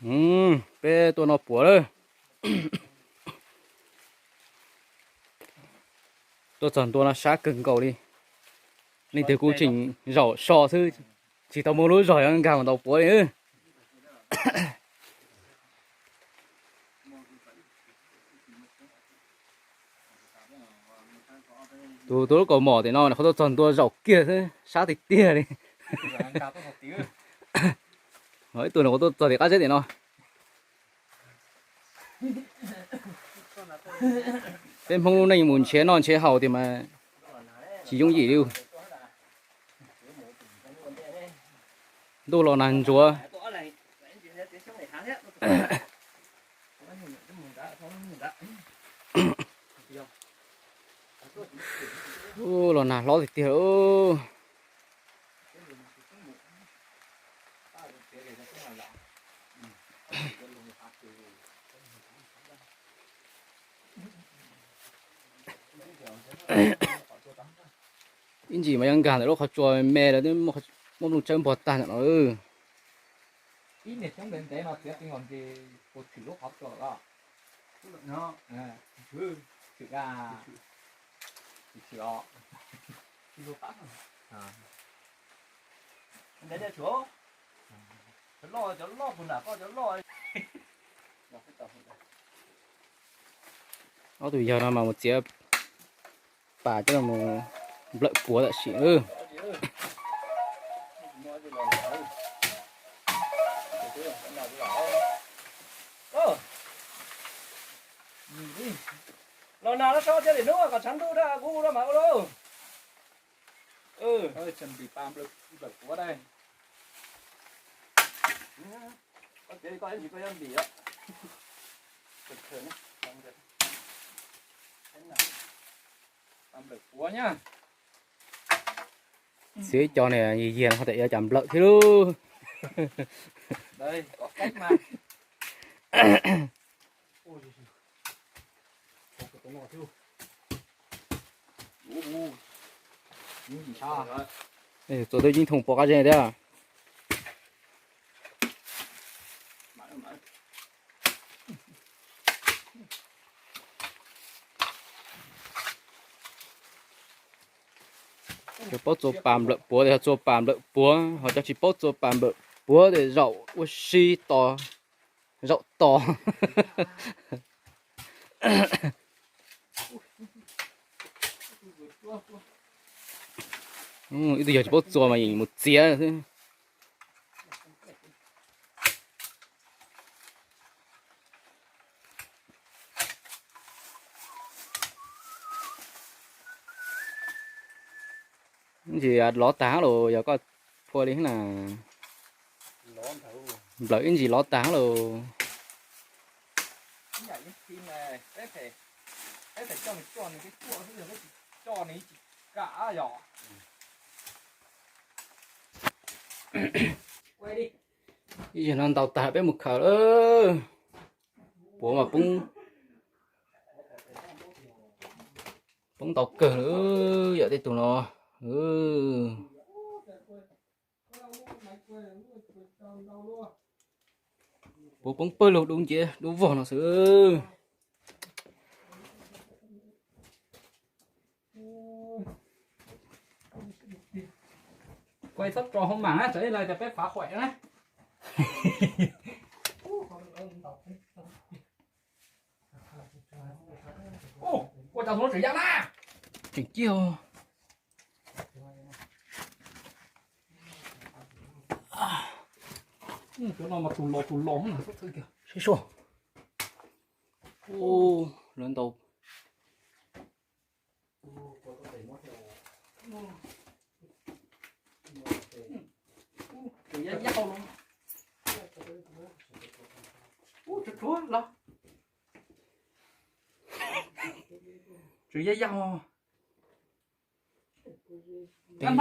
Peb tuaj no puav lawm. Tuaj txog ntua no sab kawg nkaus li. Leej twg kuj tseem zaum so xwb, tsis tau muaj lub zog yuav nkag mus ntaus puav li. Tus tus lub kaus mom tim no nws qhuav tuaj txog ntua zaum kiag xwb, sab tiag tiag li. Ib tug nws qhuav tuaj txog tim qab zeb tim no. Peb Hmoob lub neej mus nrhiav noj nrhiav haus tiag mas tsis yooj yim li. Ntuj los nag ntsuav. Ub, los nag hlob tiag tiag. Ib ntsis mas yuav nkag ntawm lub qhov tsua me lawm, muaj nplooj tsawb npog tag ntawm no. Ib niag xyoob ntev ntev no txiav tsis los ntes puas tshwm lub qhov tsua lawm. Tshwm, tshwm os. Cov loj, cov loj puag nram koj cov loj. Ob tug yawg no mas mus txiav pas coj los nplawm puav tam sim. Los nag no so thiaj li hnub kom tshav ntuj rau kuv ua rau mas ua lauj. Tseem ntim pas nplawm puav dai. Koj txiav koj ib ntsis koj yuav ntim. Pas nplawm puav nyab. Txiav ib co ne, yiag yiag no ho tias yuav cas nplawm thiab lauj. Txua twb yeej thooj pov qab zeb thiab. Cov paub txua pas nplawm puav tias txua pas nplawm puav, ho cov tsis paub txua pas nplawm puav tias zaum ua si tos, zaum tos. Ib tug yog tsis paub txua mas yeej mus txiav xwb. Ntsis lov tag los yog koj phua li na. Nplawm ib ntsis lov tag los. Ib yam no ntaus tag peb mus khaws lawm. Puav mas poob, poob ntau kawg lawm yom tej tug no. Puav poob pawg lug dub nciab dub vog no xwb. Kuv txhob tso hauv mas na, tsam ib leeg tias peb fav huam na. Ua cas tus no tseem ya na. Tseem ciaj. Cov no mas tus los tus los na. Sib sua. Lawv ntau. Tus ya yau los. Ub, tsuag tsuag los. Tus ya yau. Nkag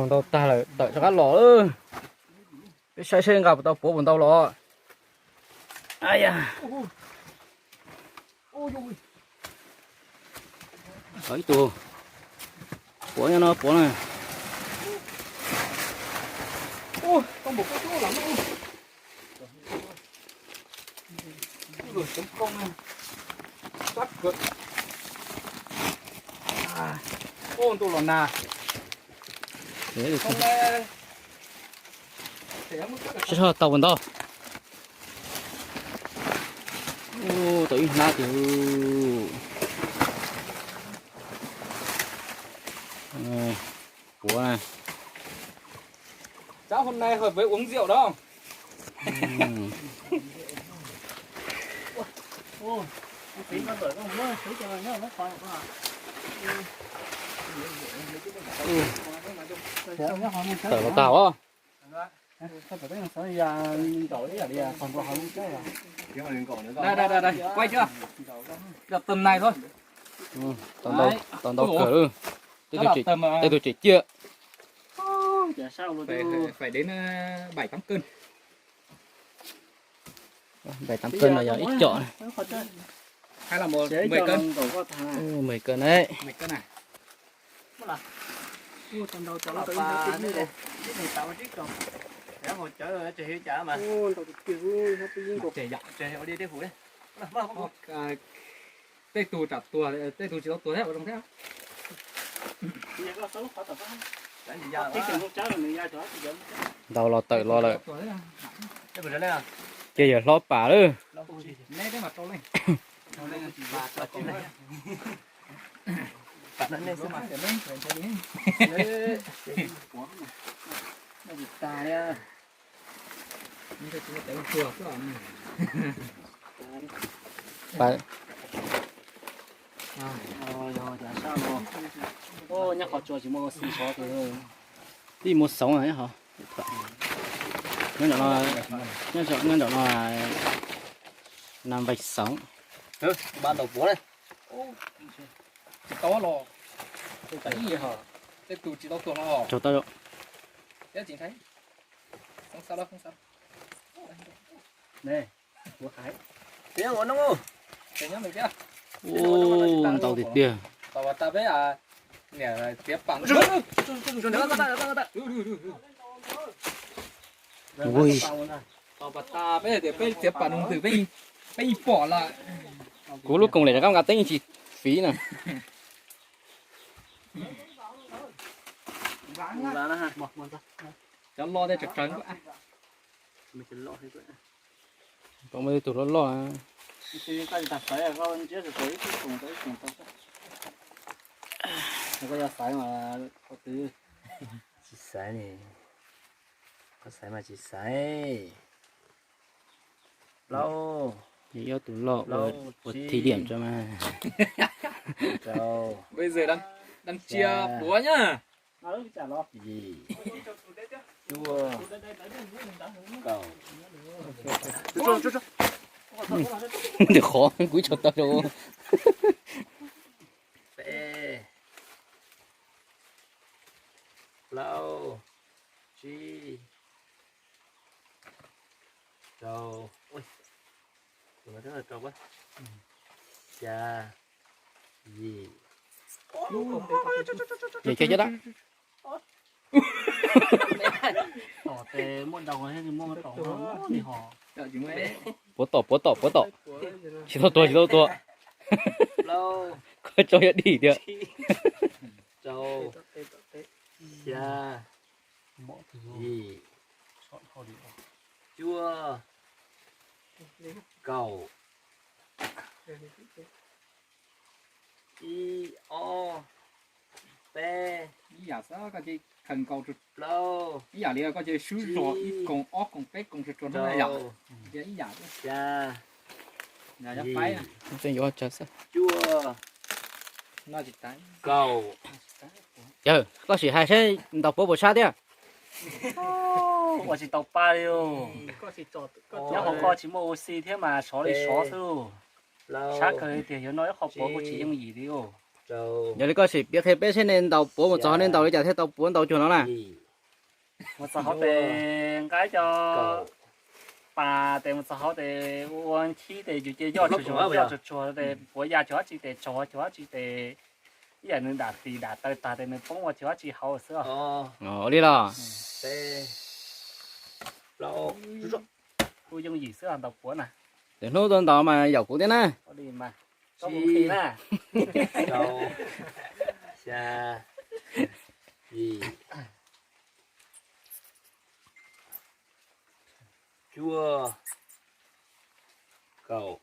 ntau tag lawm, tawm rov qab los. Peb saib seb nqa puas tau puav puas ntau los. Ib tug puav nyob no puav na. Ua, koj npaum koj tuaj los no. Ua, chấm công này. Sắp kìa. À, ô, ntu los nag. Không, ê, sib ho tau puas ntau. Ua, tau ib hnab tiag. Puav na. Cháu hôm nay hợp với uống rượu đó. Tawm los tau. Đây, đây, đây, đây, quay chưa? Đập tầm này thôi. Tau ntau, tau ntau kawg lawm. Tej tug tseem ciaj. Phải, phải đến, ờ, bảy tám cân. Bảy tám cân là yog ib co. Hay là một, mười cân. Ồ, mười cân đấy. Mười cân à? Ơ, tej tug tsam tuag, tej tug tsis tau tuag thiab ua zoo thiab. Ntau los tawm los lawm. Ces yawg hlob pas lawm. Nyob qhov tsua tsis muaj xi sov tiag. Tib muaj xoov na ho. Nyob nram no, nyob nram no, nram vais xoov. Ba ntaus puav na. Tsis tau los. Tej tus tsis tau tuag no. Tsaug tau. Ntau tiag tiag. Ui. Peb tias peb txiav pas nug ntws, peb pom lawm. Kuv lub koom lem rov qab nqa teeb yeej tsis fiv na. Cov loj tej tsawg tsawg. Pom muaj tej tus loj loj. Tsis xaiv ne, koj xaiv mas tsis xaiv. Plaub. Yog tus loj ua thib diam tso mas. Bây giờ đang, đang chia búa nhá. Yim. Cuaj. Kaum. Nws qhov kuv tsaug tau rau. Peb. Plaub. Tsib. Rau. Ui. Tus no twb rau quá. Xya. Yim. Yim cov cov dab. Tom tes muaj daus thiab muaj tom no li ho. Puav tom, puav tom, puav tom. Tsis tau tuag, tsis tau tuag. Koj tso yog dim tiag. Rau. Xya. Yim. Cuaj. Kaum. Ib, ob, peb. Ib yam xwb, koj cia li khaws nkaus rau plaub, ib yam li koj cia li swb zog ib koos ob koos peb koos rau rau no yom. Cia ib yam xwb. Xya. Yog paib na. Cuaj. Kaum. Yawg, koj sim hais seb ntaus puav puas sab thiab. Ua tsis tau pa li os. Nyob hauv koj tsis muaj ua si thiab mas sov li sov xwb. Sab kawg li tiag, yuav noj ib qho puav kuj tsis yooj yim li os. Yog li koj sim piav qhia peb seb nej ntaus puav mus txog nej ntaus li cas thiaj tau puav ntau cuag no na. Mus txog hauv tes nqa cov pas tes mus txog hauv tes ua nchib tes yus cia yoj tsuag tsuag, yoj tsuag tsuag tes puav ya tsuag dab tsi tes tsaug tsuag dab tsi tes ib yam nws dam tis dam taw tag tes nws poob ua tsuag dab tsi hauv xwb os. Ua li los. Plaub, kuv yooj yim xwb ntaus puav na. Lwm hnub tuaj ntaus mas yaum kuv thiab na. Ib, rau, xya, yim, cuaj, kaum.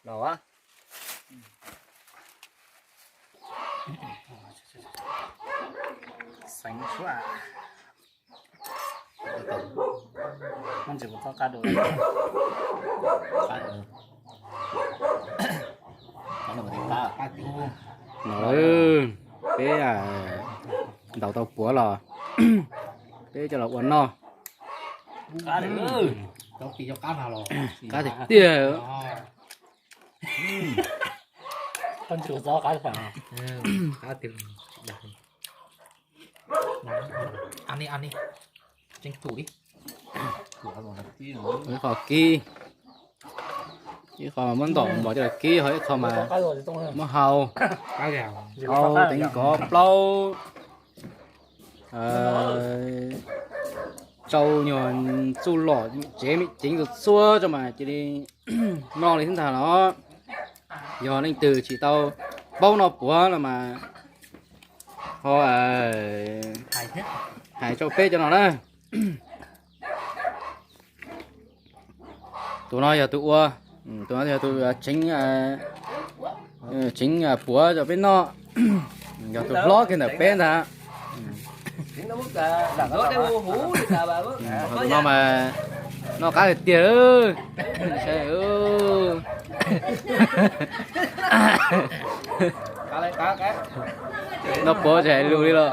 Los a. Xeev suab. Muaj ntsis kuv txoj qab dua. No, peb ntaus tau puav los peb coj los ua noj. Qab tiag tiag. Ib qho kib, ib qho mas muab ntaus mov coj los kib, ho ib qho mas muab hau, hau teev kov plaub rau nyuag txuj lom tsev me ceev txhua txhua tso mas cia li noj li xwb ntag los. Yog leej twg tsis tau paub noj puav los mas ho hais rau peb cov no na. Tus no yog tus ua, tus no yog tus tseev, tseev puav rau peb noj, yog tus hlob kiag ntawm peb ntag. Tus no mas noj qab tiag tiag. Noj puav tsis hais lus li los.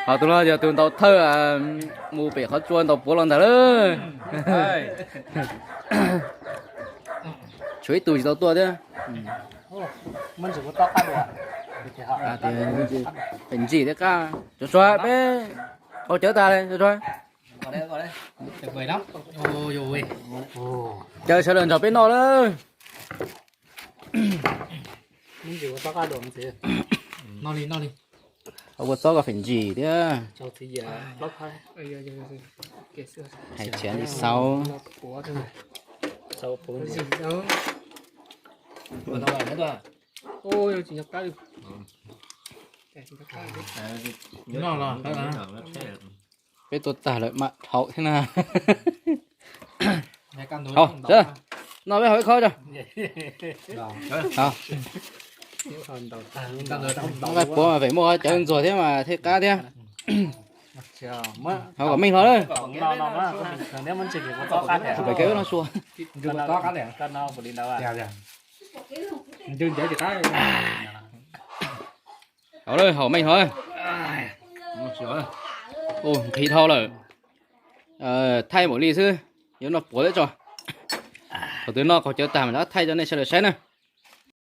Ho tus no yog tus ntaus thawj mus pem qhov tsua ntaus puav los ntag lawm. Tshuav ib tug tsis tau tuaj thiab. Pem ntsis thiab qab, tsuav tsuav peb qaug cawv tag li tsuav tsuav. Caw sawv daws nrog peb noj lawm. Ua txob koj feem ntsis thiab. Hais tshiav li xaub. Peb tuaj tag lawm mam dhau thiab na. Noj peb haus ib qho tso. Noj puav mas feem muaj cawv ntxuag thiab mas thiaj qab thiab. Haus kom meej hlo lawm. Pem kev no sua. Haus lawm, haus meej hlo. Nqhis dhau lawm. Thaij npaum li xwb, yuav noj puav thiab tso. Thaum twg noj qaug cawv tag mas rov thaij rau nej sawv daws saib na.